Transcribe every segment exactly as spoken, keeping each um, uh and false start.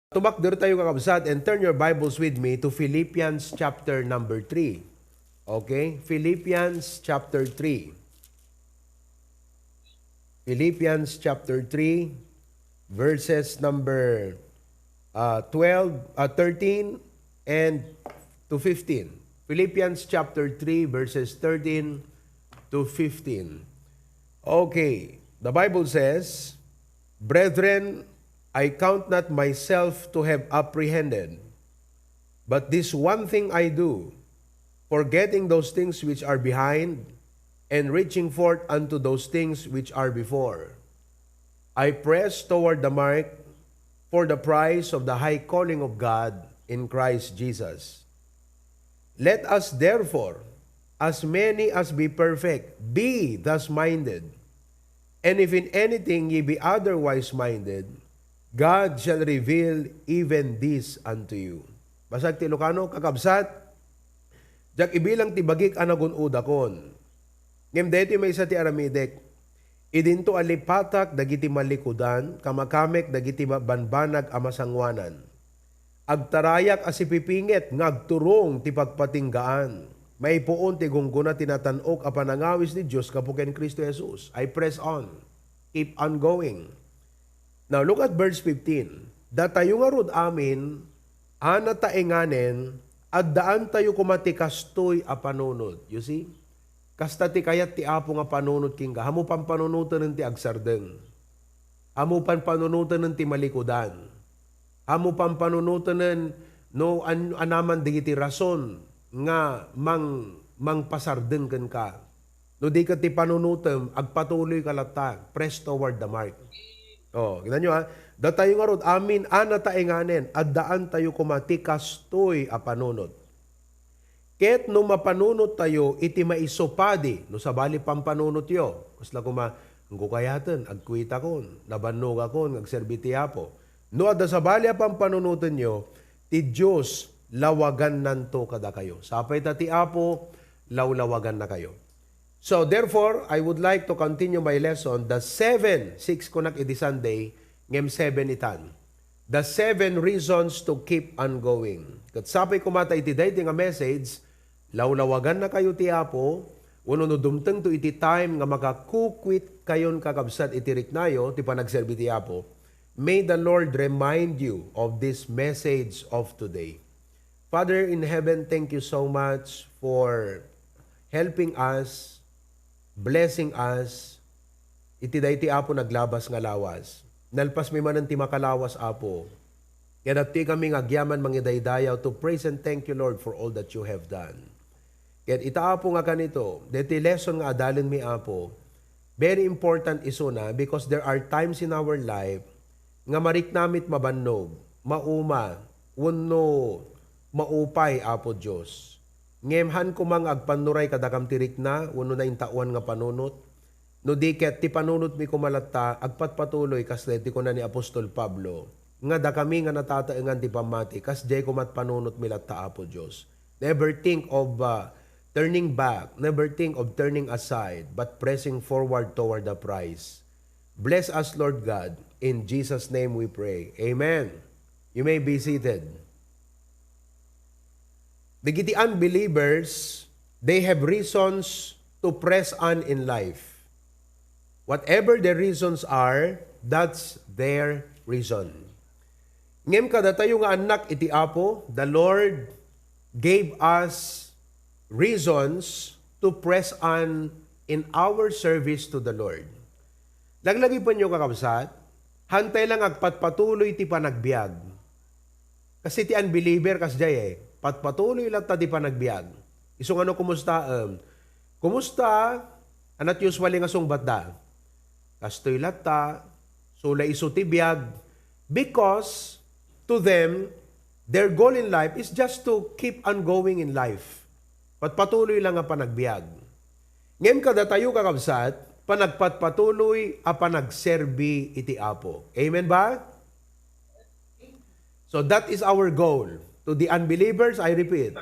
Tumakder tayo, kakabsat, and turn your Bibles with me to Philippians chapter number three. Okay? Philippians chapter three. Philippians chapter three, verses number, uh, twelve, uh, thirteen, and to fifteen. Philippians chapter three, verses thirteen to fifteen. Okay. The Bible says, "Brethren, I count not myself to have apprehended, but this one thing I do, forgetting those things which are behind, and reaching forth unto those things which are before. I press toward the mark for the prize of the high calling of God in Christ Jesus. Let us therefore, as many as be perfect, be thus minded. And if in anything ye be otherwise minded, God shall reveal even this unto you." Basag ti Ilocano, kakabsat, diak ibilang ti bagik a nagun-odakon. Ngem daytoy maysa ti aramidek. Idinto a lipatak dagiti malikudan, kamakamek dagiti ma-, banbanag a masangoanan. Agtarayak a sipipinget nga agturong ti pagpatinggaan. Maipuon ti gunggona ti natan-ok a panangawis ni Dios gapu ken Cristo Jesus. I press on. Keep on going. Now, look at verse fifteen. Datayo ngarud amin a nataenganen, addaantayo koma ti kastoy a panunot. You see? Kasta ti kayat ti Apo nga panunot kenka. Ammo pampanunoten ti agsardeng. Ammo pampanunoten ti malikudan. Ammo pampanunoten no an-, anaman dagiti rason nga mang-, mangpasardeng kenka. No di ket ti panunotem, agpatuloyka latta. Press toward the mark. Oh, kita nyo, ha? Datayo ngarud, amin a nataenganen, addaantayo koma ti kastoy a panunot. Ket no mapanunottayo iti maisupadi, no sabali pampanunotyo, kasla koma, "Nggo kayaten, agkuitakon, nabannogakon nga agserbi ti Apo." No adda sabali a pampanunotenyo, ti Dios lawagannanto kadakayo. Sapay ta ti Apo lawlawagannakayo. So, therefore, I would like to continue my lesson, the seven, six kunak idi Sunday, ngem seven itan. The seven reasons to keep on going. Ket sapay koma ta iti daydi nga message, lawlawagannakayo ti Apo, wenno no dumtengto iti time nga makakukwit kayon kakabsat iti riknayo ti panagserbi ti Apo, may the Lord remind you of this message of today. Father in heaven, thank you so much for helping us, blessing us, iti daytoy, Apo, naglabas nga lawas. Nalpasmi manen ti makalawas, Apo. Kaya datoy kami nga agyaman mangidaydayaw to praise and thank you, Lord, for all that you have done. Ket ita, Apo, nga kanito, daytoy lesson nga adalenmi, Apo, very important isuna because there are times in our life nga mariknami ti mabannog, mauma, wenno maupay, Apo Dios. Ngem haan koma nga agpannuray kadakam ti rikna wenno naintaoan nga panunot. No di ket ti panunotmi koma latta agpatpatuloy kas daytoy kuna ni Apostol Pablo, nga dakami nga natataengan ti pammati, kasdiay koma ti panunotmi latta, Apo Dios. Never think of, uh, turning back, never think of turning aside, but pressing forward toward the prize. Bless us, Lord God. In Jesus' name we pray. Amen. You may be seated. Dagiti unbelievers, they have reasons to press on in life. Whatever their reasons are, that's their reason. Ngem kadatayo nga annak iti Apo, the Lord gave us reasons to press on in our service to the Lord. Laglagipenyo, kakabsat, hantay lang agpatpatuloy ti panagbiag. Kasi ti unbeliever, kasdiay, eh, patpatuloy latta ti panagbiag. Isu nga no, kumusta, em? Kumusta? Anat usually nga sungbatda. Kastoy latta, sula isu ti biag, because to them, their goal in life is just to keep on going in life. Patpatuloy lang nga panagbiag. Ngem kadatayo, kakabsat, panagpatpatuloy a panagserbi iti Apo. Amen ba? So that is our goal. To the unbelievers, I repeat,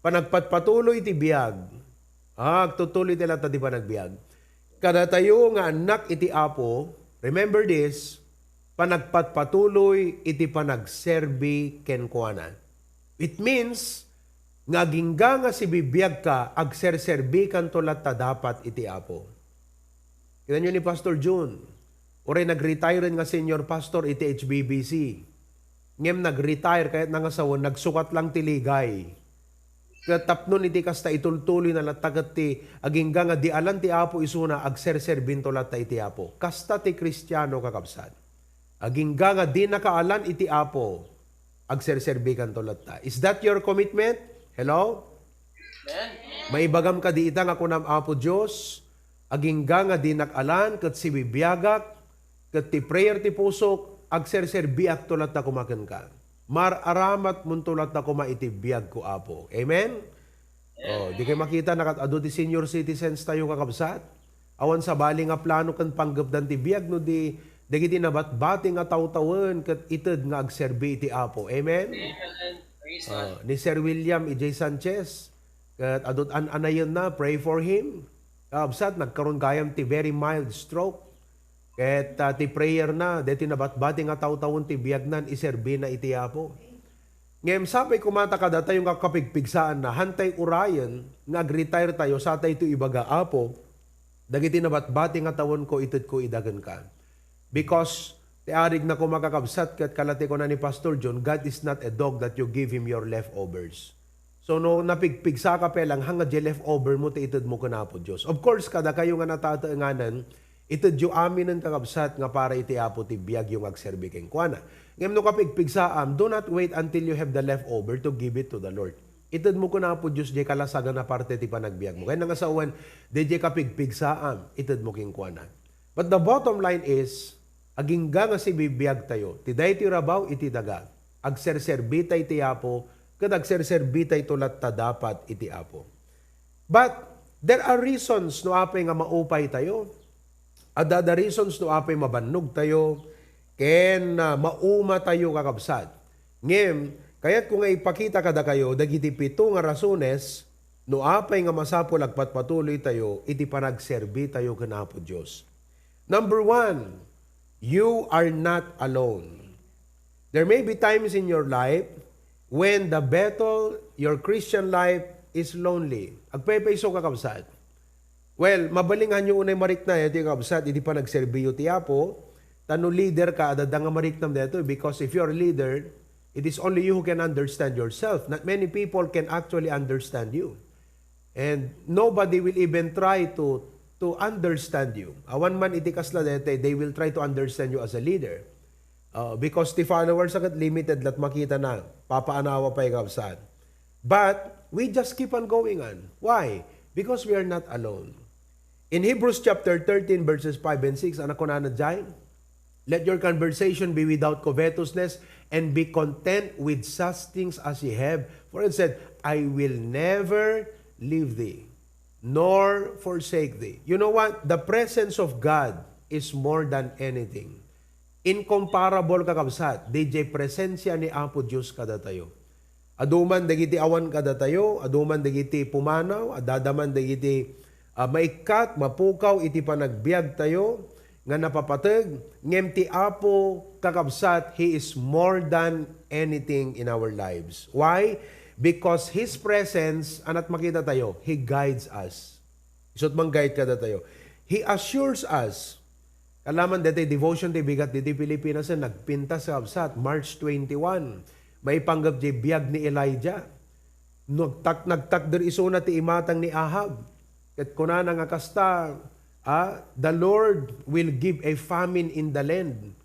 panagpatpatuloy ti biag. Ah, agtutuloy ti latta ti panagbiag. Kadatayo nga annak iti Apo, remember this, panagpatpatuloy iti panagserbi kenkuana. It means nga agingga nga sibibiagka, agserserbikanto latta dapat iti Apo. Kitaenyo ni Pastor Jun, uray nag-retire nga senior pastor iti H B B C. Ngem nag-retire, kayatna nga sawen, nagsukat lang ti ligay. Ket tapno iti kasta, itultuloyna latta ket ti agingga nga di alan ti Apo isuna, agserserbinto latta iti Apo. Kasta ti Kristiano, kakabsat. Agingga nga di nakaalan iti Apo, agserserbikanto latta. Is that your commitment? Hello? Amen. Maibagam kadi ita nga kunam, Apo Dios, agingga nga dinak alan ket sibibiagak, ket ti prayer ti pusok, agserserbiakto latta koma kenka. Mar-aramatmonto latta koma iti biagko, Apo. Amen? Oh, di kay makita, nakat-ado ti senior citizens tayo, kakabsat? Awan sabali nga plano ken panggepdan ti biag no di dagiti nabatbati nga tawtawen ket ited nga agserbi iti Apo. Amen? Amen. Praise God. Oh, ni Sir William E J Sanchez, ket adu ti an-anayenna, pray for him. Kakabsat, nagkaron gayam ti very mild stroke. Ket, ah, ti prayer na, deti nabatbati nga tawtawen ti biagnan, iserbina iti Apo. Ngem sapay koma ta kadatayo nga kapigpigsaanna, hantay urayen nga ag-retire tayo, satayto ibaga, Apo, dagiti nabatbati nga tawenko, itedko ida kenka. Because ti arig na koma, kakabsat, ket kala ti kuna ni Pastor John, God is not a dog that you give him your leftovers. So, no napigpigsaka pay lang, hanga diay leftover mo ti itedmo ken Apo Dios. Of course, kadakayo nga natataenganan, itedyo aminen, kakabsat, nga para iti Apo ti biagyo nga agserbi kenkuana. Ngem no kapigpigsaam, do not wait until you have the leftover to give it to the Lord. Itedmo ken Apo Dios diay kalasagan a parte ti panagbiagmo. Kayatna nga sawen, daydiay kapigpigsaam, itedmo kenkuana. But the bottom line is, agingga nga sibibiagtayo, ti daytoy rabaw iti daga, agserserbitay iti Apo, ket agserserbitayto latta dapat iti Apo. But there are reasons no apay nga maupaytayo. Adda, adda reasons no apay mabannogtayo, ken, ah, maumatayo, kakabsat. Ngem, kayatko nga ipakita kadakayo dagiti pito nga rasones no apay nga masapul agpatpatuloytayo iti panagserbitayo ken Apo Dios. Number one, you are not alone. There may be times in your life when the battle, your Christian life, is lonely. Agpaypayso, kakabsat. Well, mabalinganyo unay marikna, iti, kakabsat, iti panagserbiyo ti Apo, ta no leader ka, adda nga mariknam daytoy, because if you're a leader, it is only you who can understand yourself. Not many people can actually understand you. And nobody will even try to, to understand you. Awan man iti kasla daytoy, they will try to understand you as a leader. Uh, because ti followers ket limited lat makitana, papaanawa pay, kabsat. But we just keep on going on. Why? Because we are not alone. In Hebrews chapter thirteen, verses five and six, ano kunana diay? "Let your conversation be without covetousness, and be content with such things as ye have. For it said, 'I will never leave thee nor forsake thee.'" You know what? The presence of God is more than anything. Incomparable, kakabsat, diay presensia ni Apo Dios kadatayo. Adu man dagiti awan kadatayo, adu man dagiti pumanaw, adda man dagiti, ah, maikkat, mapukaw iti panagbiagtayo nga napapateg, ngem ti Apo, kakabsat, He is more than anything in our lives. Why? Because His presence, anat makitatayo, He guides us. Isut' man guide kadatayo. He assures us. Kalaman daytoy devotion ti bigat ditoy Pilipinas, nagpintas, kabsat, March twenty-one. Maipanggep diay biag ni Elijah. Nagtak-, nagtakder isuna ti imatang ni Ahab. Ket kunana nga kasta, ah, "The Lord will give a famine in the land."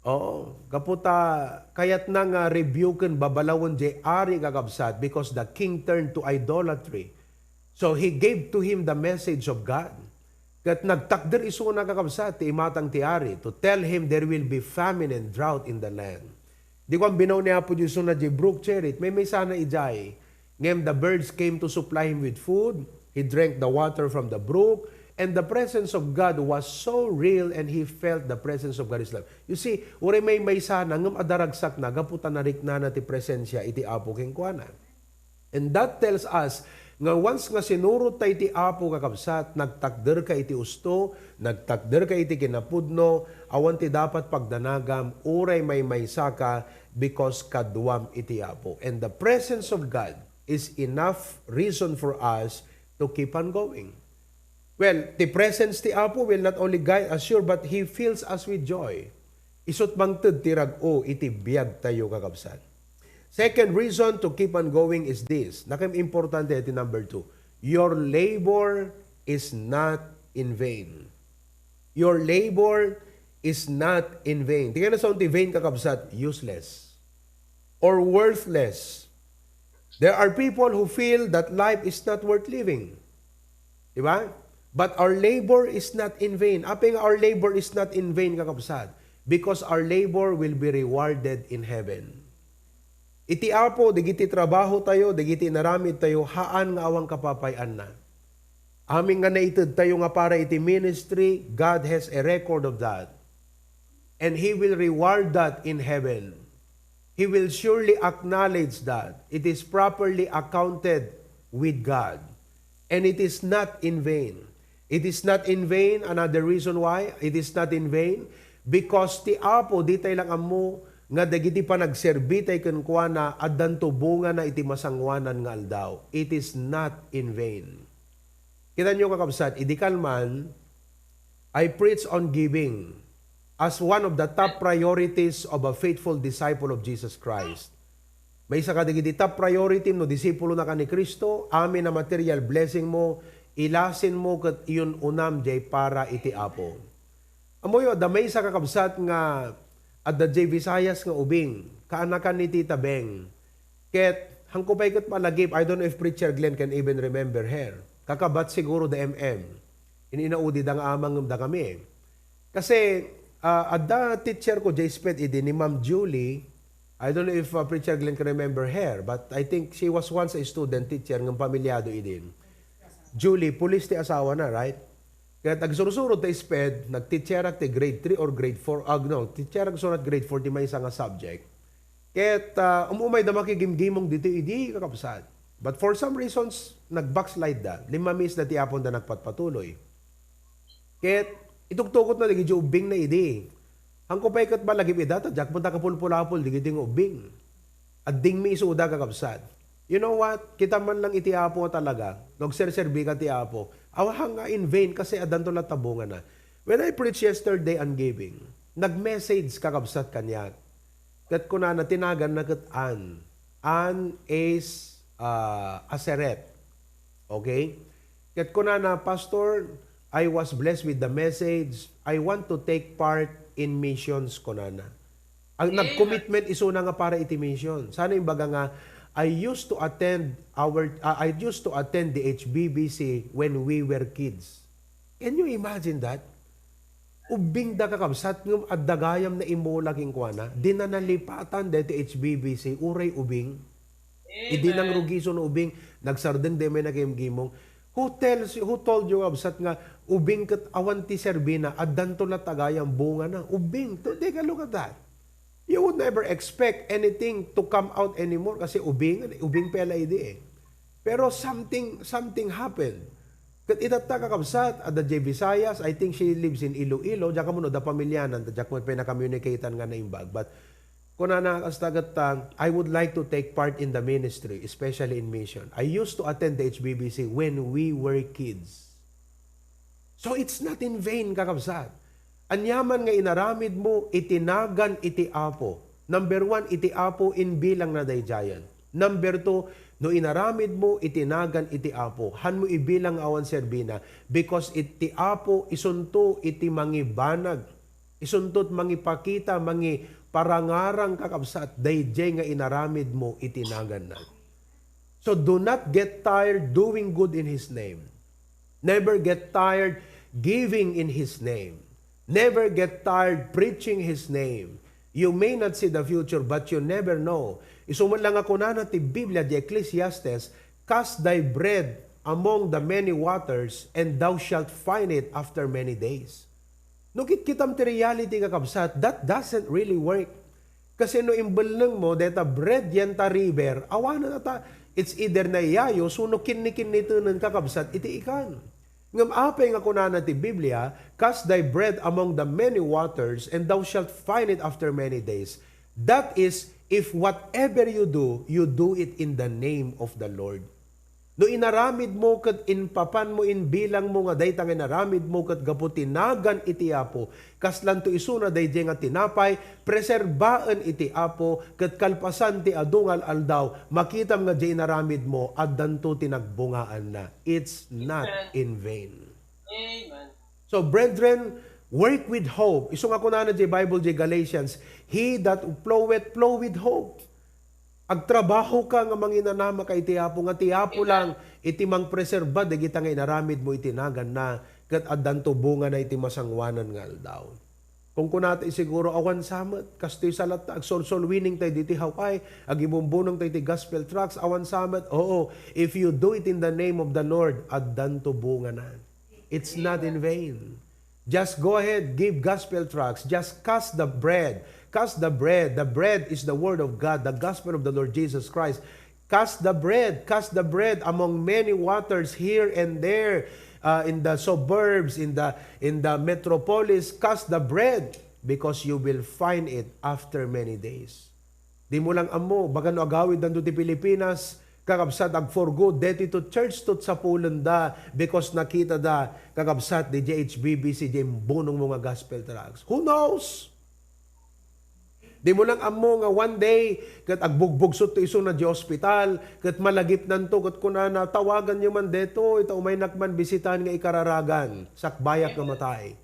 Oo, gapu ta kayatna nga rebuken, babalawen diay ari, kakabsat, because the king turned to idolatry. So he gave to him the message of God. Ket nagtakder isuna, kakabsat, ti imatang ti ari to tell him there will be famine and drought in the land. Di kuan, binaw ni Apo Dios isuna diay Brook Cherith, maymaysana idiay. Ngem the birds came to supply him with food. He drank the water from the brook. And the presence of God was so real, and he felt the presence of God is love. You see, uray maymaysana, ngem adda ragsakna, gapu ta nariknana ti presensia iti Apo kenkuana. And that tells us Nga once nga sinurot ta iti Apo, kakabsat, nagtakder ka iti usto, nagtakder ka iti kinapudno, awan ti dapat pagdanagam, uray maymaysa ka because kaduam iti Apo. And the presence of God is enough reason for us to keep on going. Well, the presence ti Apo will not only guide us, sure, but He fills us with joy. Isut' mangted ti rag-o iti biag tayo, kakabsat. Second reason to keep on going is this. Nakim importante ti number two. Your labor is not in vain. Your labor is not in vain. Tingnan na sa ti vain, kakabsat, useless or worthless. There are people who feel that life is not worth living. Di ba? But our labor is not in vain. Apay nga our labor is not in vain, kakabsat? Because our labor will be rewarded in heaven. Iti Apo, dagiti trabaho tayo, dagiti inaramid tayo, haan nga awan kapapay-anna. Amin nga naited tayo nga para iti ministry, God has a record of that. And He will reward that in heaven. He will surely acknowledge that it is properly accounted with God. And it is not in vain. It is not in vain. Another reason why it is not in vain, because ti Apo, di tay lang ammo nga dagiti panagserbi tay kenkuana, addanto bungana iti masangoanan nga aldaw. It is not in vain. Kita nyo, kakabsat, idi kalman, I preach on giving as one of the top priorities of a faithful disciple of Jesus Christ. Maysa kadagiti top priority no disipulo na ka ni Cristo, amin a material blessing mo, ilasin mo ket iyun-unam jay para iti Apo. Ammoyo, adda maysa, kakabsat, nga adda jay Visayas nga ubing, kaanakan ni Tita Beng. Ket, hangko pay ket malagip, I don't know if Preacher Glenn can even remember her. Kakabat siguro da M M. Ininaudi da nga amang da kami. Kasi, ah, adda teacher ko, jay SPED idi, ni Ma'am Julie. I don't know if, uh, Preacher Glenn can remember her, but I think she was once a student teacher ng pamilyado idin. Julie, pulis ti asawa na, right? Kaya agsursurot ta SPED, nagteacherak ti grade three or grade four, ah, no, teacherak surat grade four ti maysa nga subject. Ket, ah, um-umay da makigimgimong dito idi, kakabsat. But for some reasons, nag-backslide da. Limmamis da ti apon da nagpatpatuloy. Ket, itugtugot na dagiti ubbing na idi. Hangko pay ket malagip ida, ta diak met a kapulpulapol dagiti nga ubbing. Addingmi isuda, kakabsat. You know what? Kita man lang iti Apo nga talaga, no agserserbi ka ti Apo, awa nga in vain kasi addanto latta bungana. When I preached yesterday on giving, nag-message, kakabsat, kaniak. Ket kunana, tinaganna ket Ann. Ann is, ah, a Seret. Okay? Ket kunana, "Pastor, I was blessed with the message. I want to take part in missions," kunana. Ang nag-commitment isuna nga para iti mission. Sana imbaga nga, "I used to attend our, ah, I used to attend the H B B C when we were kids." Can you imagine that? Ubbing da, kakabsat, ngem adda gayam na immula kenkuana. Dina nalipatan daytoy H B B C, uray ubing. Idi nangrugison ubing, nagsardeng da may nagimgimong. Who tells you, who told you, kabsat, nga ubing ket awan ti serbina, addanto latta gayam bungana? Ubing. To take a look at that. You would never expect anything to come out anymore kasi ubing, ubing pay la idi eh. Pero something, something happened. Ket itatta, kakabsat, adda jay Visayas, I think she lives in Iloilo, diak ammo no adda pamilianan, ta diak met pay na-communicatean nga naimbag. But kunana kasta ket, ah, "I would like to take part in the ministry, especially in mission. I used to attend the H B B C when we were kids." So it's not in vain, kakabsat. Aniaman nga inaramid mo, iti nagan iti Apo. Number one, iti Apo in bilang na daydiayan. Number two, no inaramid mo, iti nagan iti Apo. Hanmo ibilang nga awan serbina, because iti Apo isunto iti mangibanag. Isunto ti mangipakita, mangiparangarang, kakabsat, daydiay nga inaramid mo iti naganna. So do not get tired doing good in His name. Never get tired giving in His name. Never get tired preaching His name. You may not see the future, but you never know. Isu met la nga kunana ti Biblia, di Ecclesiastes, "Cast thy bread among the many waters, and thou shalt find it after many days." No kitkitam ti reality, kakabsat, that doesn't really work. Kasi no imbelneng mo, deta bread yan ta river, awanen ta, It's either naiyayo, suno kinnikinnitenen, kakabsat, iti ikan. Ngem apay nga kunana ti Biblia, "Cast thy bread among the many waters, and thou shalt find it after many days." That is, if whatever you do, you do it in the name of the Lord. No inaramidmo ket inpapanmo, inbilangmo nga dayta nga inaramidmo ket gapu ti nagan iti Apo, kaslanto isuna daydiay nga tinapay, preserbaen iti Apo, ket kalpasan ti adu nga al-aldaw, makitam nga diay inaramidmo, addanto ti nagbungaanna. It's not Amen. in vain. Amen. So, brethren, work with hope. Isu nga kunana diay Bible diay Galatians, "He that floweth, flow with hope." Agtrabaho ka nga manginanama ka iti Apo, nga ti Apo Amen. lang iti mangpreserba dagita nga inaramid mo iti naganna, ket addanto bungana iti masangoanan nga aldaw. Kung kunata siguro, awan sa met, kastoy sa latta, agsolsolwining tayo diti Hawaii, agibumbunong tayo iti gospel tracts, awan sa met. Oo, if you do it in the name of the Lord, addanto bungana. It's not in vain. Just go ahead, give gospel tracts. Just cast the bread. Cast the bread. The bread is the word of God, the gospel of the Lord Jesus Christ. Cast the bread. Cast the bread among many waters here and there, uh, in the suburbs, in the in the metropolis. Cast the bread because you will find it after many days. Di mo lang ammo, bagan no agawid danto ti Pilipinas, kakabsat, ag-forgo detoy to church to sapulenda because nakita da, kakabsat, di J H B B C, di imbunong mo nga gospel tracts. Who knows? Di mo lang ammo nga one day, ket agbugbugsot to isuna di hospital, ket malagipnanto, ket kunana, "Tawagan nyo man detoy, ta umaynak man bisitaen nga ikararagan, sakbayak nga matay."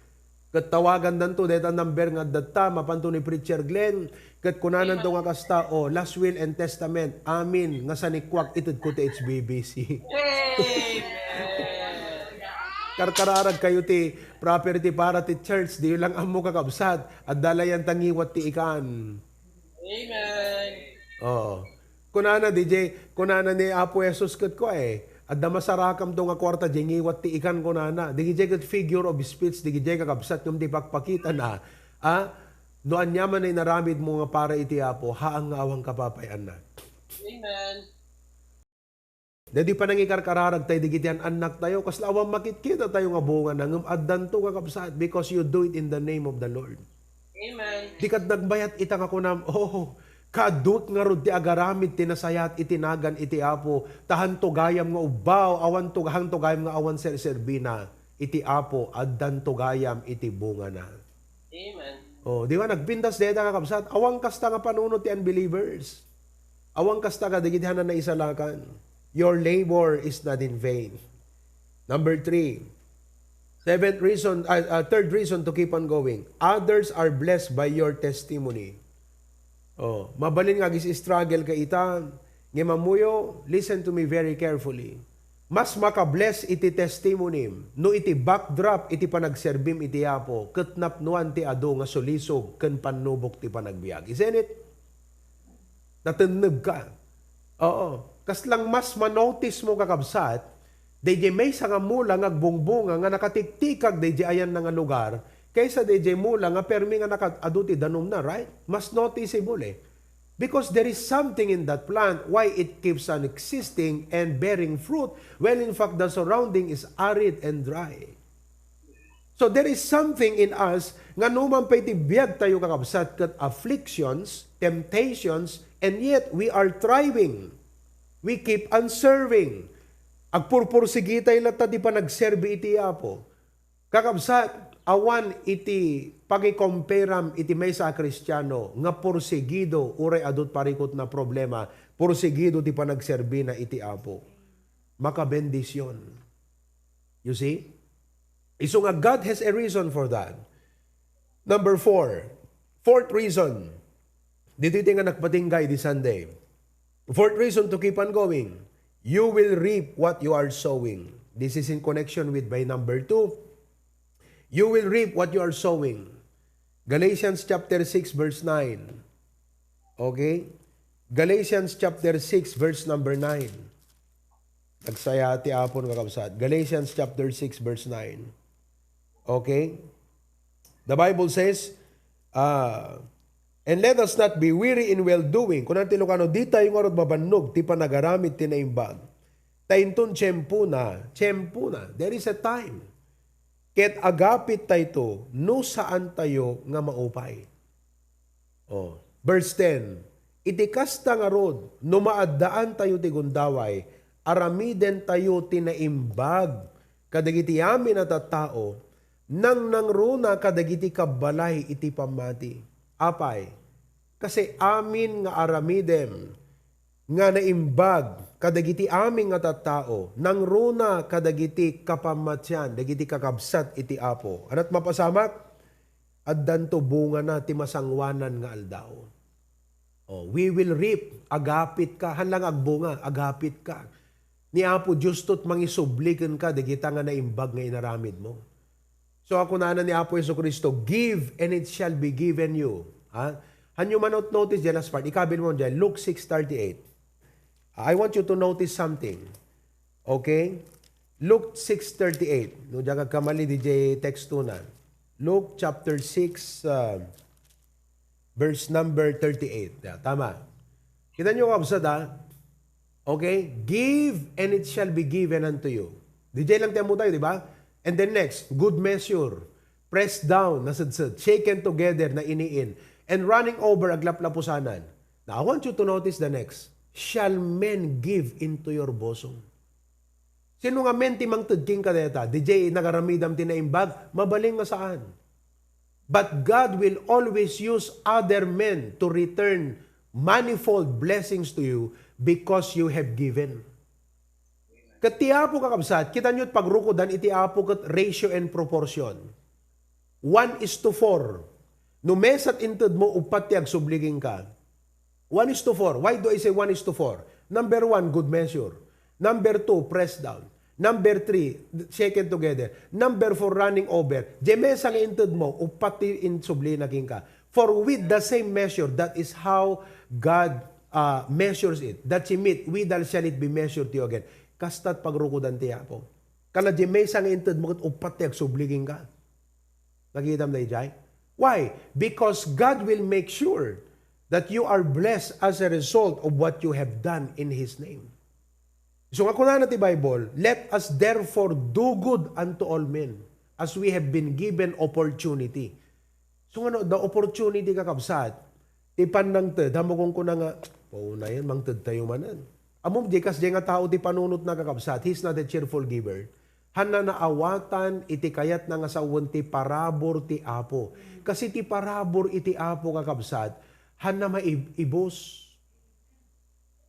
Ket tawagandanto dayta number nga addatta, mapanto ni Preacher Glenn, ket kunananto nga kasta, "O, last will and testament, amin nga sanikuak, itedko ti H B B C." Amen. Karkararag kayo ti property para ti church, diyo lang ammo, kakabsat, adda layan ta ngiwat ti ikan. Amen. Oo. Kunana, D J, kunana ni Apo Jesus ket kua, eh, "Adda masarakamto nga kuarta, di ngiwat ti ikan," kunana. Di jay ket figure of speech, di jay, kakabsat, ngem ti pakpakitana, a, no ania man inaramid mo nga para iti Apo, haan nga awan kapapayanna. Amen. Daydi panangikarkararag tayo digiti an-annak tayo, kasla awan makitkita tayo nga bungana, ngem addanto, kakabsat, because you do it in the name of the Lord. Amen. Di kad nagbayat ita nga kunam, "Oh, kaduek ngarud ti agaramid ti nasayaat iti nagan iti Apo, ta hanto gayam nga ubbaw, awan to, hanto gayam nga awan serserbina iti Apo, addanto gayam iti bungana." Amen. Oh, di ba, nagpintas dayta, kakabsat? Awan kasta nga panunot ti unbelievers. Awan kasta kadagiti hanan naisalakan. Your labor is not in vain. Number three, seventh reason, uh, uh, third reason to keep on going. Others are blessed by your testimony. Oh, mabalin nga agis-struggle ka ita, ngem ammoyo, listen to me very carefully. Mas makabless iti testimony no iti backdrop iti panagserbim iti Apo ket napnoan ti adu nga sulisog ken pannubok ti panagbiag. Isn't it? Natenneg ka. Oo. Kaslang mas manotice mo, kakabsat, dayjay maysa nga mula nga agbungbunga nga nakatiktikag dayjay ayanna nga lugar kaysa dayjay mula nga permi nga nakaad-adu ti danumna, right? Mas noticeable, eh. Because there is something in that plant why it keeps on existing and bearing fruit, while in fact the surrounding is arid and dry. So there is something in us nga numan pay ti biag tayo, kakabsat, ket afflictions, temptations, and yet we are thriving. We keep on serving. Agpurpursigi tayo latta ti panagserbi iti Apo. Kakabsat, awan iti pangikomparam iti maysa a Kristiano nga porsigido uray adu ti parikutna a problema, porsigido ti panagserbina iti Apo. Makabendision. You see? Isu nga God has a reason for that. Number four, fourth reason, ditoy ti nga nagpatingga idi Sunday. Fourth reason to keep on going, you will reap what you are sowing. This is in connection with my number two. You will reap what you are sowing. Galatians chapter six verse nine. Okay? Galatians chapter six verse number nine. Nagsaya ti Apo, kakabsat. Galatians chapter six verse nine. Okay? The Bible says, uh, And let us not be weary in well-doing. Kuna ti Ilocano, di tayo ngarud mabannog ti panagaramid ti naimbag. Ta inton tiempona, tiempona, there is a time. Ket agapit tayto no saan tayo nga maupay. Oh, verse ten, iti kasta ngarud, no maaddaan tayo ti gundaway, aramiden tayo ti naimbag kadagiti amin a tattao, nangnangruna kadagiti kabbalay iti pammati. Apay, kasi amin nga aramidem nga naimbag kadagiti amin nga tattao, nangruna kadagiti kapammatian, dagiti kakabsat iti Apo. Ania't mapasamak? Addanto bungana ti masangoanan nga aldaw. Oh, we will reap. Agapit ka. Haan lang agbunga, agapit ka. Ni Apo Dios to't mangisubli kenka dagita nga naimbag nga inaramid mo. So, a kunana ni Apo Jesu-Cristo, "Give, and it shall be given you." Ha? Haan yo man notice diay last part. Ikabil mo diay, Luke six thirty-eight. I want you to notice something. Okay? Luke six thirty-eight. No, diak agkamali diay tekstona. Luke chapter six, uh, verse number thirty-eight. Yeah, tama. Kita nyo, kabsat, ha? Okay? "Give, and it shall be given unto you." Diay lang ti ammo tayo, di ba? And then next, "Good measure, pressed down," nasedsed, "shaken together," nainiin, "and running over," aglaplapusanan. Now, I want you to notice the next. "Shall men give into your bosom?" Sino ngamin ti mangted kenka dayta? Diay nagaramidam ti naimbag? Mabalin nga saan. But God will always use other men to return manifold blessings to you because you have given. Ket ti Apo, kakabsat, kita nyo't pagrukodan iti Apo ket ratio and proportion. One is to four. No mesa ti inted mo, uppat ti agsubli kenka. One is to four. Why do I say one is to four? Number one, good measure. Number two, press down. Number three, shaken together. Number four, running over. Diay mesa nga inted mo, uppat ti insublina kenka. For with the same measure, that is how God, uh, measures it. That ye mete, withal shall it be measured to you again. Kasta't pagrukodan ti Apo. Kana diay mesa nga inted mo ket uppat ti agsubli kenka. Nakitam daydiay? Why? Because God will make sure that you are blessed as a result of what you have done in His name. So, nga kunana ti Bible, "Let us therefore do good unto all men, as we have been given opportunity." So, ano, the opportunity, kakabsat, ti pannangted, haan mo kunkuna nga, "Pauna yan, mangted tayo manen." Ammom, diay kas diay nga tao ti panunotna, kakabsat, he's not a cheerful giver. Haanna naawatan iti kayatna nga sawen ti parabur ti Apo. Kasi ti parabur iti Apo, kakabsat, haanna maib-, ibus.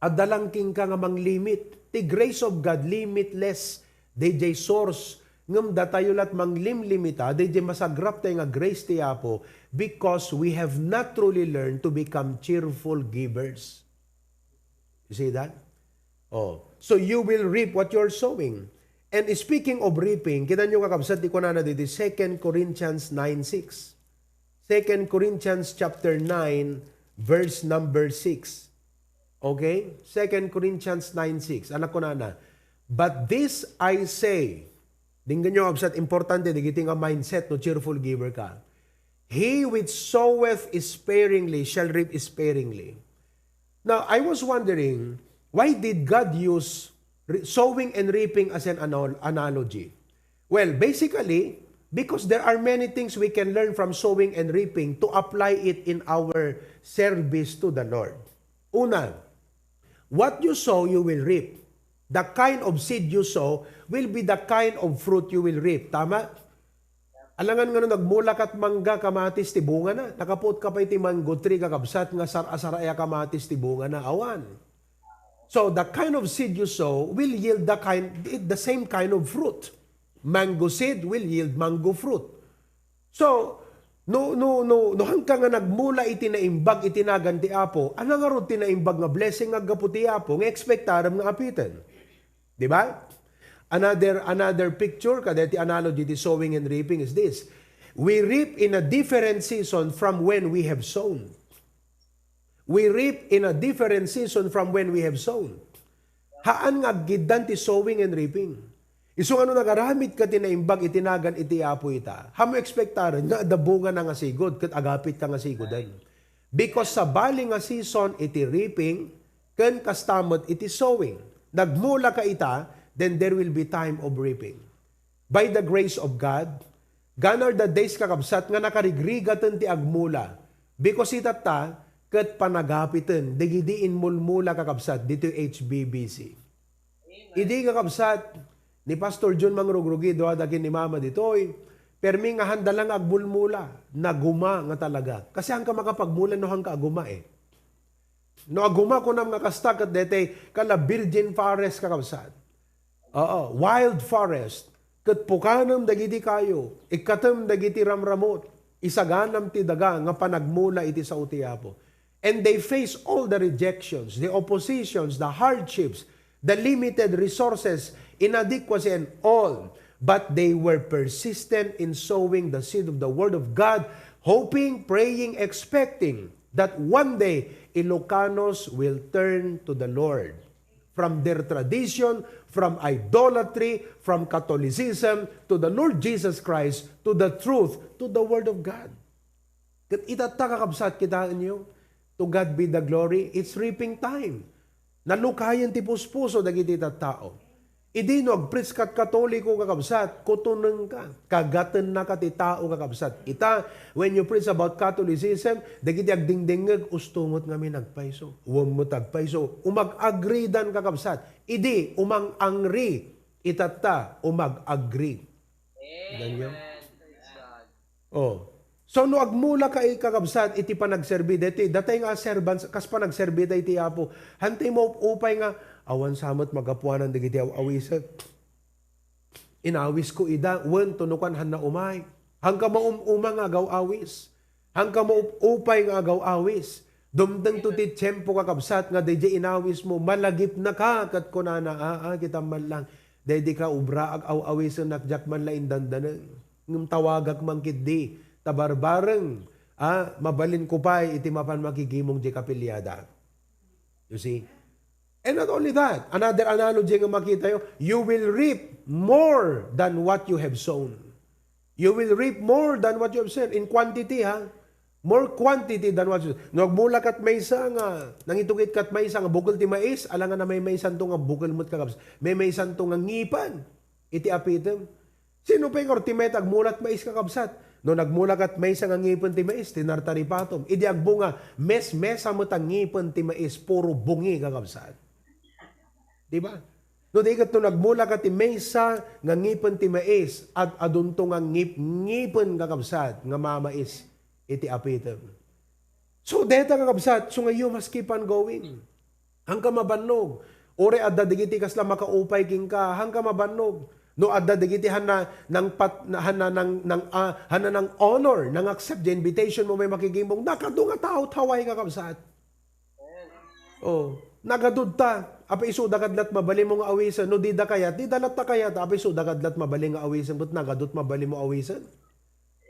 Adda lang kenka nga manglimit. Ti grace of God, limitless. Daydiay source. Ngem datayo la't manglimlimita, daydiay masagrap tayo nga grace ti Apo, because we have not truly learned to become cheerful givers. You see that? Oh, so you will reap what you're sowing. And speaking of reaping, kita nyo, kakabsat, ti kunana didi, Second Corinthians nine six. Second Corinthians chapter nine, verse number six. Okay? Second Corinthians nine six. Ania kunana? "But this I say," denggen nyo, kabsat, importante dagiti nga mindset no cheerful giver ka. "He which soweth sparingly shall reap sparingly." Now, I was wondering, why did God use re-, sowing and reaping as an anal-, analogy? Well, basically, because there are many things we can learn from sowing and reaping to apply it in our service to the Lord. Una, what you sow, you will reap. The kind of seed you sow will be the kind of fruit you will reap. Tama? Alangan nga no nagmula ka't mangga, kamatis ti bungana. Nakapuot ka pay ti mango tree, kakabsat, nga sar-a-sar-ay a kamatis ti bungana. Awan. So, the kind of seed you sow will yield the kind, the same kind of fruit. Mango seed will yield mango fruit. So, no, no, no, no, haanka nga nagmula iti naimbag iti nagan ti Apo, ania ngarud ti naimbag nga blessing nga aggapu ti Apo nga ekspektarem nga apiten? Di ba? Another, another picture, kadayta ti analogy ti sowing and reaping is this. We reap in a different season from when we have sown. We reap in a different season from when we have sown. Haan nga aggiddan ti sowing and reaping. Isu nga no nagaramid ka ti naimbag iti nagan iti Apo ita, haanmo ekspektaren nga adda bungana nga sigud ket agapit ka nga siguden. Because sabali nga season iti reaping, ken kasta met iti sowing. Nagmula ka ita, then there will be time of reaping. By the grace of God, gone are the days, kakabsat, nga nakarigrigaten ti agmula. Because itatta, ket panagapiten, dagidi inmulmula, kakabsat, ditoy H B B C. Idi, kakabsat, ni Pastor John mangrugrugi, dua da ken ni Mama ditoy, permi nga handa lang agmulmula, naguma nga talaga. Kasi haanka makapagmula no haanka aguma eh. No aguma kunam nga kasta ket daytoy kala virgin forest, kakabsat. Oo, wild forest. Ket pukanem dagiti kayo, ikkatem dagiti ramramut, isaganam ti daga nga panagmula iti sao ti Apo. And they face all the rejections, the oppositions, the hardships, the limited resources, inadequacy, and all. But they were persistent in sowing the seed of the Word of God, hoping, praying, expecting that one day Ilocanos will turn to the Lord. From their tradition, from idolatry, from Catholicism, to the Lord Jesus Christ, to the truth, to the Word of God. Ket itatta, kakabsat, kitaenyo, to God be the glory, it's reaping time. Nalukayen ti puspuso dagiti tattao. Idi no agpreach kat Katoliko, kakabsat, kutonengka. Kagatennaka ti tao, kakabsat. Ita, when you preach about Catholicism, dagiti agdingdingngeg, usto met ngamin agpayso. Wen met agpayso. Umag-agridan, kakabsat. Idi, umang-angri. Itatta, umag-agri. Ganyo? Oh. So, no agmula ka, eh, kakabsat, iti panagserbi, deti, datay nga servants, kas panagserbi tayo iti Apo. Hantay mo upay nga, awan sa met magapuanan dagiti aw-awisen. Inawis ko ida, wen, tunukan, hanna umay. Hangka maum-uma nga agaw-awis. Hangka maup-upay nga agaw-awis. Dumteng to ti tiempo, kakabsat, nga daydiay inawis mo, malagipnaka, ket kunana, aa, kita man lang, daydi ka ubra, ag-aw-awisenak, diak man la indandaneng. Ngem tawagak man ketdi, ta barbareng, a, mabalin ko pay iti mapan makigimong di kapiliada. You see? And not only that, another analogy nga makitayo, you will reap more than what you have sown. You will reap more than what you have sown. In quantity, ha? More quantity than what you... No agmula kat maysa nga, nangitugit kat maysa nga bukel ti mais, alangan na maymaysanto nga bukel met, kakabsat. Maymaysanto nga ngipen iti apitem. Sino pay nga ti mayat agmula kat mais, kakabsat? No nagmula kat maysa nga ngipen ti mais, tinartaripatom. Idi agbunga, mesmesa met a ngipen ti mais, puro bungi, kakabsat. Di ba? No di ket no nagmula kat ti maysa nga ngipen ti mais, ad-adunto nga ngip-, ngipen, kakabsat, nga mamais iti apitem. So, deta, kakabsat, so nga you must keep on going. Hangka mabannog. Uray adda dagiti kasla makaupay kenka, hangka mabannog. No adda dagiti hanna nang pat-, hanna nang, nang, ah, hanna nang honor, nang accept the invitation mo may makigimong, nakadu nga tao taway, kakabsat. Oh, nagadud ta. Apay isu da kadlat mabalin mo nga awisen. No di da kayat, di da latta kayat. Apay isu da kadlat mabalin nga awisen, but nagadut mabalin mo awisen.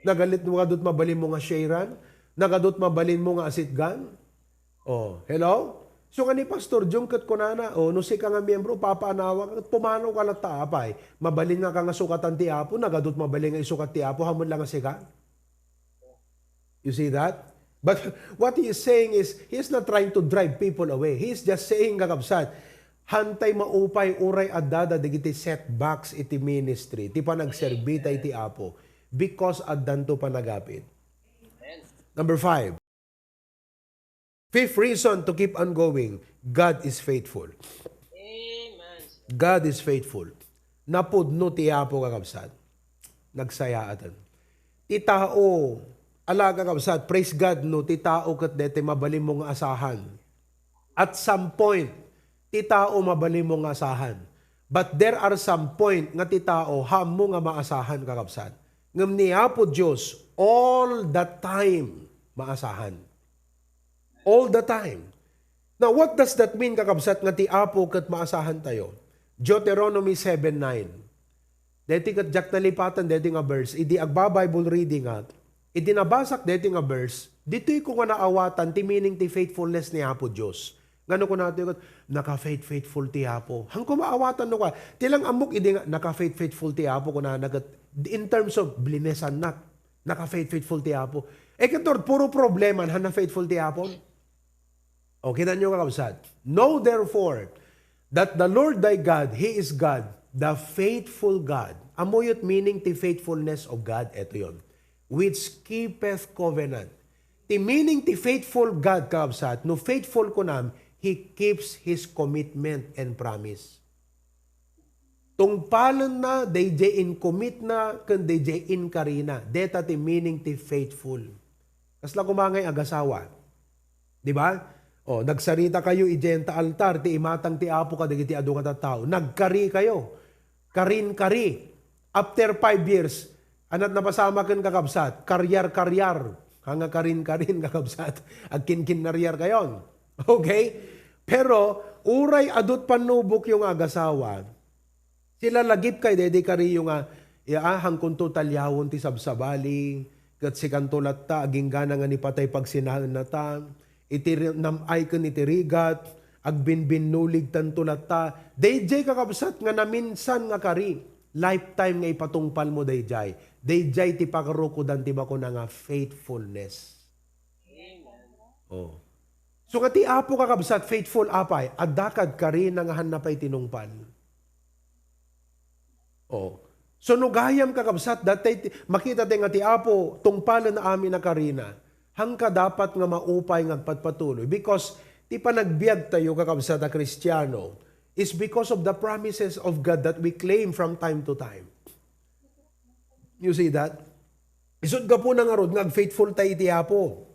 Nagalit mo, nagadut mabalin mo nga sharean. Nagadut mabalin mo nga asitgan. Oh, hello? So nga ni Pastor Jung ket kunana, oh, no sika nga miyembro, papaanawa ka, ket pumanaw ka latta, apay. Mabalin nga ka nga sukatan ti Apo, nagadut mabalin nga isukat ti Apo, hamon lang nga sika. You see that? But what he is saying is, he is not trying to drive people away. He is just saying, kakabsat, hantay maupay uray adda dagiti setbacks iti ministry, ti panagserbi ta iti Apo, because addanto panagapit. Number five. Fifth reason to keep on going, God is faithful. Amen. God is faithful. Napudno ti Apo, kakabsat. Nagsayaaten. Ti tao, ala, kakabsat, praise God, no, ti tao ket deti mabalin mo nga asahan. At some point, ti tao mabalin mo nga asahan. But there are some point nga ti tao, haanmo nga maasahan, kakabsat. Ngem ni Apo Dios, all the time, maasahan. All the time. Now, what does that mean, kakabsat, nga ti Apo ket maasahan tayo? Deuteronomy seven nine. Deti ket diak nalipatan deti nga verse. Idi agba-Bible reading ak, idi nabasak deti nga verse, ditoy ko nga naawatan ti meaning ti faithfulness ni Apo Dios. Ngano kunatayo ket, "Naka-faith-, faithful ti Apo." Haanko maawatan no ka. Ti lang ammok idi nga, "Naka-faith-, faithful ti Apo," kunana ket, in terms of blinesannak. Naka-faith-, faithful ti Apo. E ket puro problema, han na faithful ti Apo. O, kita nyo, kakabsat. Know therefore that the Lord thy God, He is God, the faithful God. Ammoyo ti meaning ti faithfulness of God, eto yon. Which keepeth covenant. Ti meaning ti faithful God, kakabsat, no faithful kunam, He keeps His commitment and promise. Tungpalenna dayjay in-commitna ken dayjay inkarina. Deta ti meaning ti faithful. Kasla koma ngay agasawa. Di ba? O, nagsarita kayo idiay ta altar, ti imatang ti Apo kadagiti adu nga tattao. Nagkari kayo. Karin-kari. After five years, anat napasamaken, kakabsat? Karyar-karyar. Hanga karin-karin, kakabsat. Agkinkinnariar kayon. Okay? Pero, uray adut pannubokyo nga agasawa, sila lagip kay daydi kariyo nga, ya, ah, hangkonto taliawon ti sabsabali, ket sikanto latta, aginggana nga ni patay pagsinaennata, iti ri-, nam-ay ken iti rigat, agbinbinnulig tanto latta. Dayjay, kakabsat, nga naminsan nga kari, lifetime nga ipatungpalmo dayjay. Dayjay ti pakarukodan ti bakuna nga faithfulness. Oh. So, nga ti Apo, kakabsat, faithful apay, adda kad karina nga hanna pay tinungpal. Oh. So, no gayam, kakabsat, datay ti, makita ti nga ti Apo, tungpalen na amin a karina. Hangka dapat nga maupay nga agpatpatuloy. Because ti panagbiag tayo, kakabsat a Kristiano, is because of the promises of God that we claim from time to time. You see that? Isut gapuna ngarud nga agfaithful tayo iti Apo.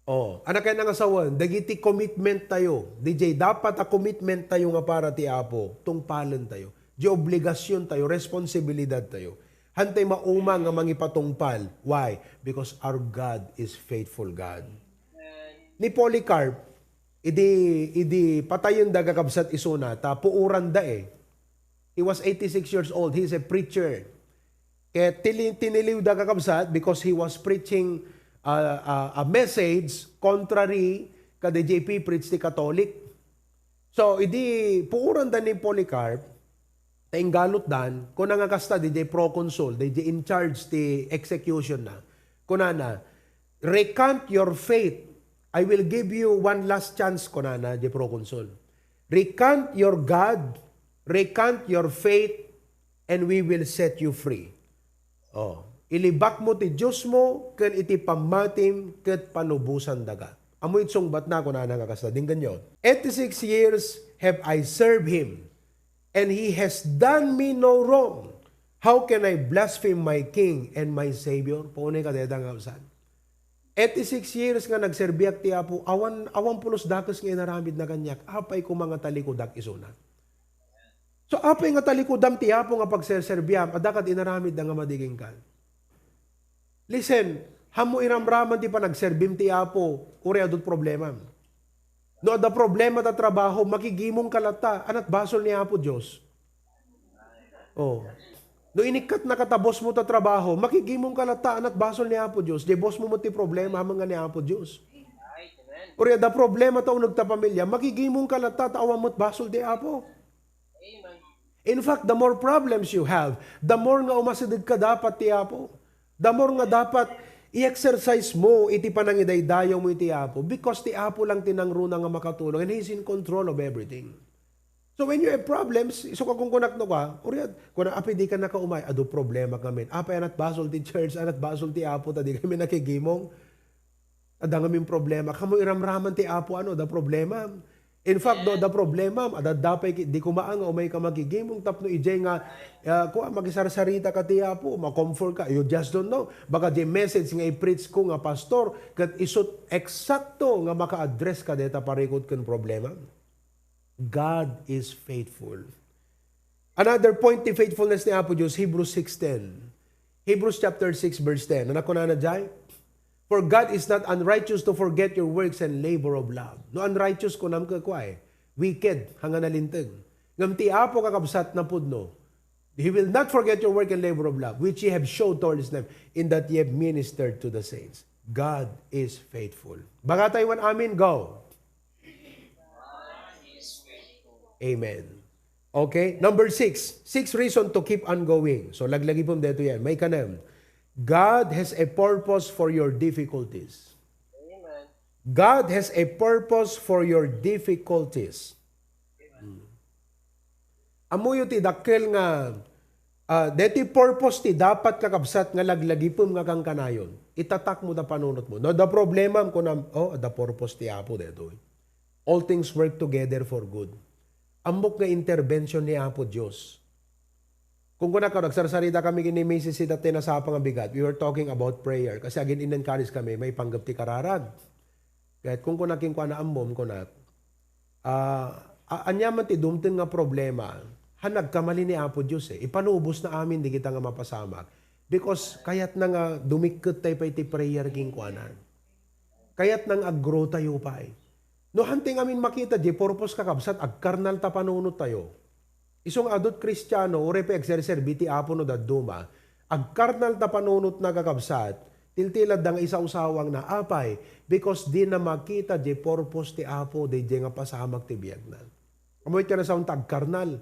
Oh, anakay na nga sawen, dagiti commitment tayo, D J, dapat a commitment tayo nga para ti Apo, tungpalen tayo. Di obligasyon tayo, responsibilidad tayo. Hantay mauma nga mangipatungpal. Why? Because our God is faithful God. Ni Polycarp, idi, idi patayen da kakabsat isuna, ta puuran da eh. He was eighty-six years old. He's a preacher. Ket tili-, tiniliw da kakabsat because he was preaching, uh, uh, a message contrary ka D J P preach ti Catholic. So, idi puuran da ni Polycarp, ta inggalot dan, kuna nga kasta, D J proconsul, D J in charge ti execution na. Kuna na, "Recant your faith. I will give you one last chance," kuna na, D J proconsul. "Recant your God, recant your faith, and we will set you free." Oh, ilibakmo ti Diosmo ken iti pammatim ket palubosan daga. Ammo iti sungbatna, kunana nga kasta, denggenyo. "Eighty-six years have I served him, and he has done me no wrong. How can I blaspheme my king and my savior?" Paunay ka deta nga usan. Eighty-six years nga nagserbiak ti Apo, awan, awan pulos dakes nga inaramid na kaniak. Apay koma nga talikudak isuna? So, apay nga talikudam ti Apo nga pagserserbiam, adda kad inaramid da nga madi kenka? Listen, hammo iramraman ti panagserbim ti Apo, uray adut problemam. No adda problema ta trabaho, makigimong ka latta, anat basol ni Apo Dios. Oh. No inikkat na kata boss mo ta trabaho, makigimong ka latta, anat basol ni Apo Dios, di boss mo met ti problema, amangan ni Apo Dios. Uray adda problema ta uneg ta pamilya, makigimong ka latta, ta awan met basol ti Apo. In fact, the more problems you have, the more nga umasideg ka dapat ti Apo. The more nga dapat i-exercise mo iti panangidaydayaw mo iti Apo, because ti Apo lang ti nangruna nga makatulong, and He's in control of everything. So when you have problems, isu ka kunkunak no ka, uriat, kuna, "Apay, di ka nakaumay, adu problema kami." Apay, anat basol ti church, anat basol ti Apo, ta di kami nakigimong. Adda ngamin problema. Kamo iramraman ti Apo, ano, da problema. In fact, do, da problema, adda dapay ki-, di kumaan nga umay ka makigimong tapno ijay nga, ah, kua, makisarsarita ka ti Apo, ma-comfort ka. You just don't know. Baka di message nga i-preach ko nga pastor, ket isut eksakto nga maka-address ka deta parikut ken problema. God is faithful. Another point ti faithfulness ni Apo Dios, Hebrews six ten. Hebrews chapter six, verse ten. Ano kunana jay? "For God is not unrighteous to forget your works and labor of love." No unrighteous, kunam ket kua, eh, wicked, hanga nalinteg. Ngem ti Apo, kakabsat, napudno. "He will not forget your work and labor of love, which ye have showed toward His name, in that ye have ministered to the saints." God is faithful. Baga tayo wan amin, go. Amen. Okay? Number six. Six reason to keep on going. So, laglagi po dito yan. May kanem. God has a purpose for your difficulties. Amen. God has a purpose for your difficulties. Ammoyo ti dakkel nga, ah, deti purpose ti dapat, kakabsat, nga laglagipem nga kankanayon. Itatakmo da panunotmo. No, adda problemam, kunam, oh, adda purpose ti Apo detoy. All things work together for good. Ammok nga intervention ni Apo Dios. Kung kunaka, nagsarsarita kami ken ni Missus ita ti nasapa nga bigat. We were talking about prayer kasi agin in-encourage kami, maipanggep ti kararag. Ket kung kunak kenkuana, ammom, kunak, ah, a-, aniaman ti dumteng nga problema, han nagkamali ni Apo Dios, eh. Ipanubos na amin digita nga mapasamak. Because kayatna nga dumikket tayo pay ti prayer kenkuana. Kayatna nga ag-grow tayo pay. No, hanteng amin makita, di purpose, kakabsat, agkarnal ta panunot tayo. Isu nga adut Kristiano, uray pay agserserbi ti Apo no dadduma, agkarnal ta panunotna, kakabsat, tiltilad da nga isausawangna. Apay? Because di na makita di purpose ti Apo, di, di nga pasamak ti biagna. Amoy ka na saon ta agkarnal.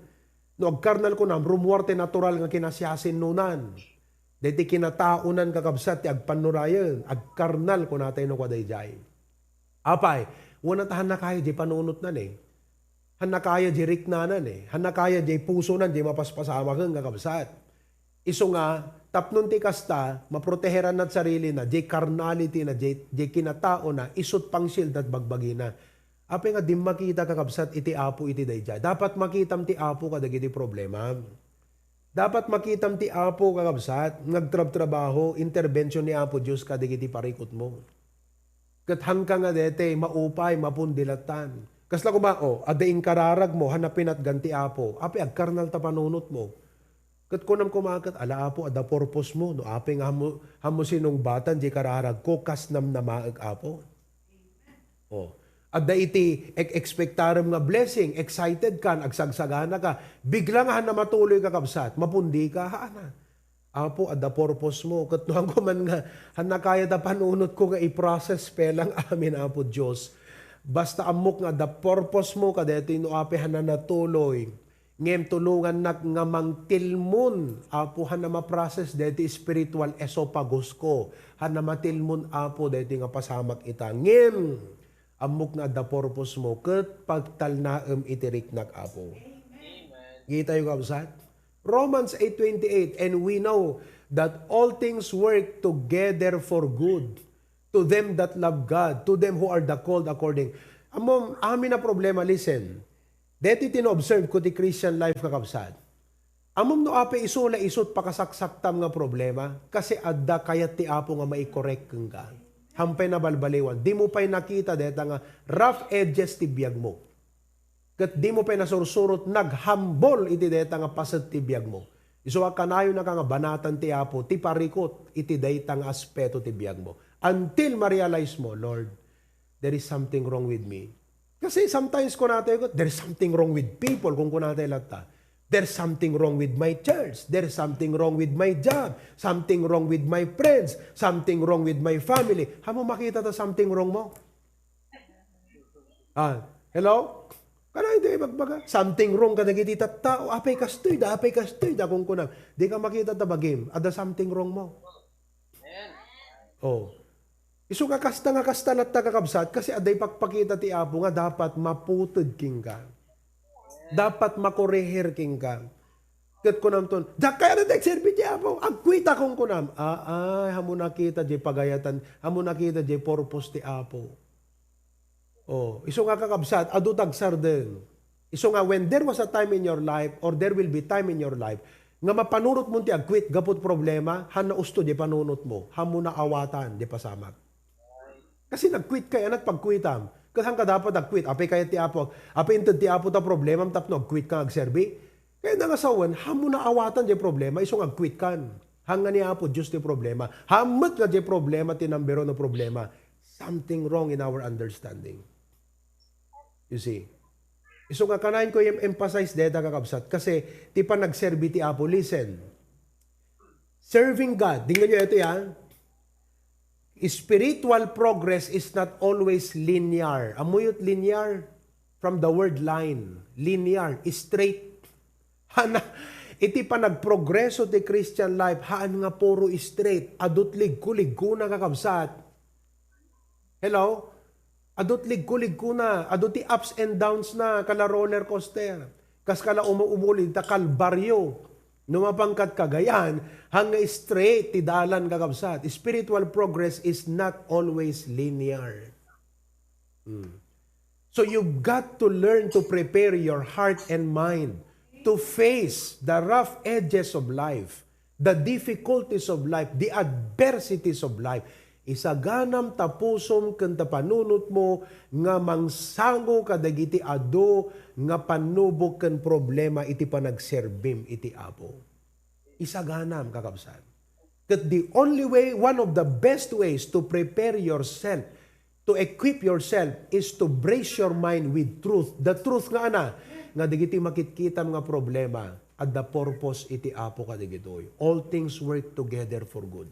No agkarnal, kunam, rummuar ti natural nga kinasiasinnunan. Deti kinataonan, kakabsat, ti agpannurayen, agkarnal, kunatay no kua daydiay. Apay, wen a ta han nakaya di panunotnan, eh. Han nakaya di riknanan, eh. Han nakaya di pusonan, di mapaspasamaken, kakabsat. Isu nga, tapnon ti kasta, maproteheranna ti sarilina, di carnality na, di, di kinataona, isut pangsil dat bagbagina. Apay nga di makita, kakabsat, iti Apo iti daydiay? Dapat makitam ti Apo kadagiti problema. Dapat makitam ti Apo, kakabsat, nga agtrabtrabaho, intervention ni Apo Dios kadagiti parikutmo. Ket hanka nga dete, maupay, mapundi lattan. Kasla koma, oh, adda inkararagmo, han napinatgan ti Apo. Apay, agkarnal ta panunotmo. Ket kunam koma ket, ala, Apo, adda purpose mo. No apay nga hammo, hammo sinungbatan di kararagko, kas namnamaek, Apo. Oh. Adda iti ek-, expectarem nga blessing, excited kan, agsagsagana ka. Bigla nga han namatuloy, kakabsat, mapundi ka, haana. Apo, adda purpose mo. Ket no hanko man nga, han nakaya ta panunotko nga i-process pelang amin, Apo Dios. Basta ammok nga adda purpose mo, kadaytoy no apay han nanatuloy. Ngem tulongannak nga mangtilmon, Apo, han a ma-process daytoy spiritual esophagus ko. Han a matilmon, Apo, daytoy nga pasamak ita. Ngem, ammok nga adda purpose mo, ket pagtalnaem iti riknak, Apo. Kitayo, kabsat? Romans eight twenty-eight, "And we know that all things work together for good to them that love God, to them who are the called according." Ammom, amin a problema, listen. Deti ti na-observe ko ti Christian life, kakabsat. Ammom no apay isu la isut pakasaksaktam nga problema, kasi adda kayat ti Apo nga maikorek kenka. Hampay nabalbaliwan, dimo pay nakita deta nga rough edges ti biagmo. Ket dimo pay nasursurot naghambol iti deta nga paset ti biagmo. Isu a kanayonaka nga banatan ti Apo ti parikut iti dayta nga aspeto ti biagmo. Until ma-realize mo, Lord, there is something wrong with me. Kasi sometimes kunatay ko, "There's something wrong with people," kung kunatay latta. "There's something wrong with my church. There's something wrong with my job. Something wrong with my friends. Something wrong with my family." Hammo makita ta something wrong mo? Ah, hello? Kanayon ti ibagbaga? Something wrong kadagiti tattao. "Apay kastoy da, apay kastoy da," kung kunam. Di ka makita ta bagim. Adda something wrong mo. Oh. Isu nga kasta nga kasta latta, kakabsat, kasi adda ipakpakita ti Apo nga dapat maputed kenka. Dapat makorehir kenka. Ket kunamton, "Diak kayat a agserbi ti Apo. Agquit-ak," kung kunam. Ay, hammo nakita di pagayatan, hammo nakita di purpose ti Apo. Oh, isu nga, kakabsat, adu ta agsardeng. Isu nga, when there was a time in your life, or there will be time in your life, nga mapanunotmon ti agquit gapu ti problema, han nausto di panunotmo, hammo naawatan di pasamak. Kasi nagquit ka, anak, pagquitam. Ket han ka dapat agquit, apay kayat ti Apo, apay inted ti Apo ta problemam tapno agquit ka nga agserbi? Kayatna nga sawen, hammo naawatan di problema, isu nga agquit kan. Hanga ni Apo Dios ti problema. Hammet nga di problema ti number one a problema. Something wrong in our understanding. You see? Isu nga kanayon ko i-emphasize deta, kakabsat, kasi ti panagserbi ti Apo, listen. Serving God, dingan nyo ito yan. Spiritual progress is not always linear. Ammoyo ti linear? From the word line. Linear, straight. Hana, Iti panagprogreso ti Christian life, haan nga puro straight. Adu't ligko-liggona, kakabsat. Hello? Adu't ligko-liggona. Adu't ti ups and downs na, kala roller coaster. Kas kala umu-, umuli ta kalbaryo. No mapangkat Cagayan, haan nga straight ti dalan, kakabsat. Spiritual progress is not always linear. Hmm. So you've got to learn to prepare your heart and mind to face the rough edges of life, the difficulties of life, the adversities of life. Isaganam ta pusom ken ta panunotmo nga mangsango kadagiti adu nga pannubok ken problema iti panagserbim iti Apo. Isaganam, kakabsat. That the only way, one of the best ways to prepare yourself, to equip yourself, is to brace your mind with truth. The truth nga ana, nga dagiti makitkitam nga problema, adda purpose iti Apo kadagitoy. All things work together for good.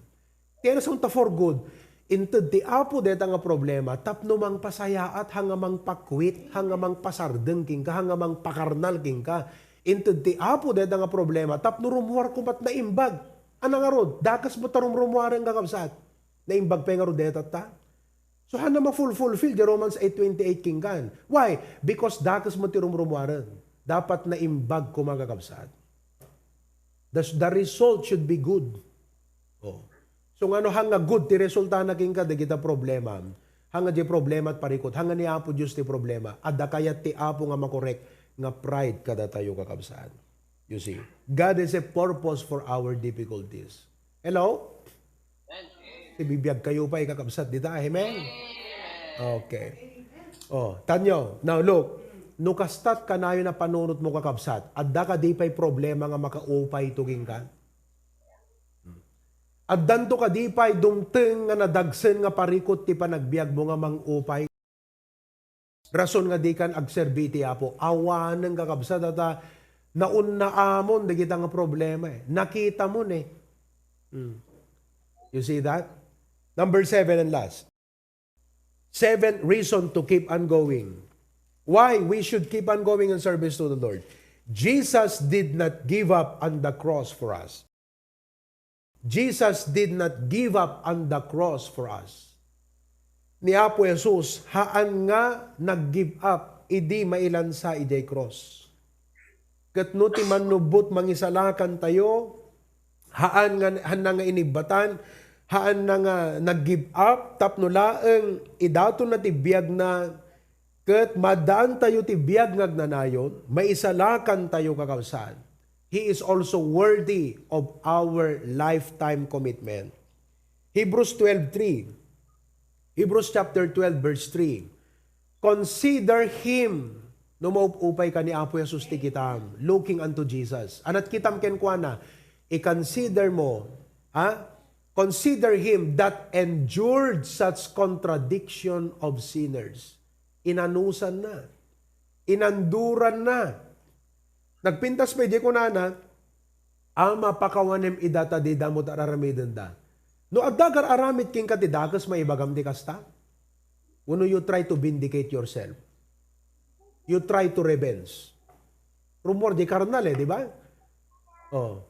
Ti ano ta for good, inted ti Apo deta nga problema, tapno mangpasayaat, haan nga mangpakwit, haan nga mangpasardeng kenka, haan nga mangpakarnal kenka. Inted ti Apo deta nga problema, tapno rummuar koma ti naimbag. Ana ngarud, dakes met ta rumrummuaren, kakabsat. Naimbag pay ngarud deta ta. So, haan nga ma-fulfill di Romans eight twenty-eight kenkan. Why? Because dakes met ti rumrummuaren. Dapat naimbag koma, kakabsat. The, the result should be good. Oh. So, ngano haan nga good ti resultana kenka dagita problema? Haan nga di problema ti parikut. Haan nga ni Apo Dios ti problema. Adda kayat ti Apo nga makorek nga pride kadatayo, kakabsat. You see, God has a purpose for our difficulties. Hello? Sibibiag kayo pa, kakabsat, dita. Amen? Okay. Oh, tanyo. Now look, no kastat kanayon a panunotmo, kakabsat, adda kadi pay problema nga makaupay to kenka? Addanto kadi pay dumteng nga nadagsen nga parikut ti panagbiagmo nga mangupay? Rason nga dikan agserbi iti Apo. Awanen, kakabsat, ta naunnaamon dagita nga problema, eh. Nakitamon, eh. Hmm. You see that? Number seven and last. Seven reason to keep on going. Why we should keep on going in service to the Lord. Jesus did not give up on the cross for us. Jesus did not give up on the cross for us. Ni Apo Jesus, haan nga nag-give up idi mailansa idiay cross. Ket no ti mannubbot mangisalakantayo, haan nga, haanna nga inibbatan, haanna nga nag-give up, tapno laeng idatonna ti biagna, ket maaddaantayo ti biag nga agnanayon, maisalakantayo, kakabsat. He is also worthy of our lifetime commitment. Hebrews twelve three. Hebrews chapter twelve, verse three. Consider him. No maup-upay ka ni Apo Jesus ti kitam, looking unto Jesus. Anat kitam kenkuana, i-consider mo, ha? Consider him that endured such contradiction of sinners. Inanusanna. Inanduranna. Nagpintas pay di kunana, "Ama, pakawanem ida ta dida met ar-aramidenda." No adda gar-aramid kenka ti dakes, maibagam ti kasta? Wenno you try to vindicate yourself? You try to revenge? Rumor di karnal eh, di ba? Oh.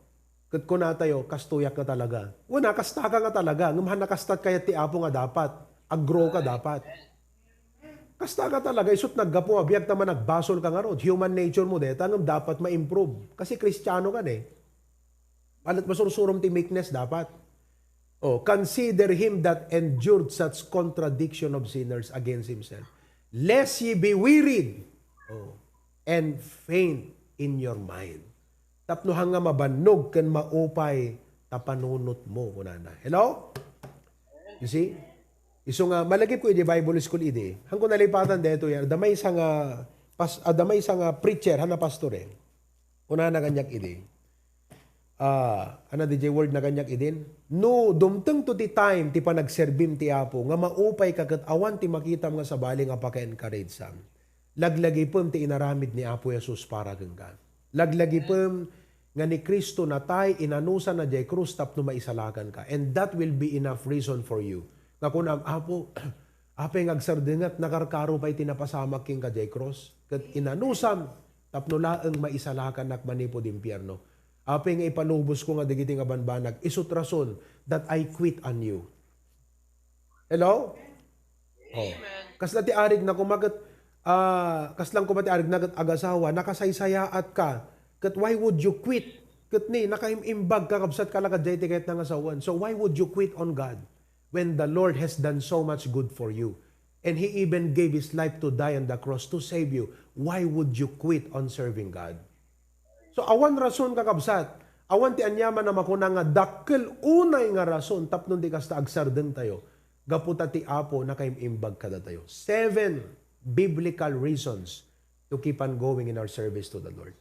Ket kunatayo, "Kastoyak nga talaga." Wen, kastaka nga talaga. Ngem haan nga kastat kayat ti Apo nga dapat. Aggrow ka dapat. Kasta ka talaga, isu't naggapu a biag ta managbasol ka ngarud. Human nature mo deta, ngem dapat ma-improve. Kasi Kristiano ka ne. Haan met masursurom ti meekness dapat. Oh, consider him that endured such contradiction of sinners against himself, lest ye be wearied, oh, and faint in your mind. Tapno haan nga mabannog ken maupay ta panunotmo, kunana. Hello? You see? Isu nga, malagipko idi Bible school idi, haanko nalipatan daytoy, adda maysa nga pas-, adda maysa nga preacher, haan a pastor eh. Kunana kaniak idi. Ah, haan a diay wordna kaniak idin? No, dumtengto ti time ti panagserbim ti Apo, nga maupay ka ket awan ti makitam nga sabali nga paka-encourage-am, laglagipem ti inaramid ni Apo Jesus para kenka. Laglagipem nga ni Cristo natay, inanusanna diay krus tapno maisalakanka. And that will be enough reason for you. Nga kunam, "Apo, apay nga agsardengak, nakarkaro pay ti napasamak kenka diay krus? Ket inanusam tapno laeng maisalakannak manipud impierno." Apay nga ipalubos ko nga dagiti nga banbanag, isut rason that I quit on you. Hello? Oh. Kasla ti arig na kumaket, ah, kaslang kuma ti arig na ket agasawa, nakasaysayaat ka. Ket why would you quit? Ket ni, nakaim-imbag ka, kabsat, ka la kadjay ti kayat nga sawen. So why would you quit on God when the Lord has done so much good for you? And He even gave His life to die on the cross to save you. Why would you quit on serving God? So, awan rason, kakabsat. Awan ti aniaman a makuna nga dakkel unay nga rason tapno di kasta agsardengtayo. Gapu ta ti Apo nakaim-imbag kadatayo. Seven biblical reasons to keep on going in our service to the Lord.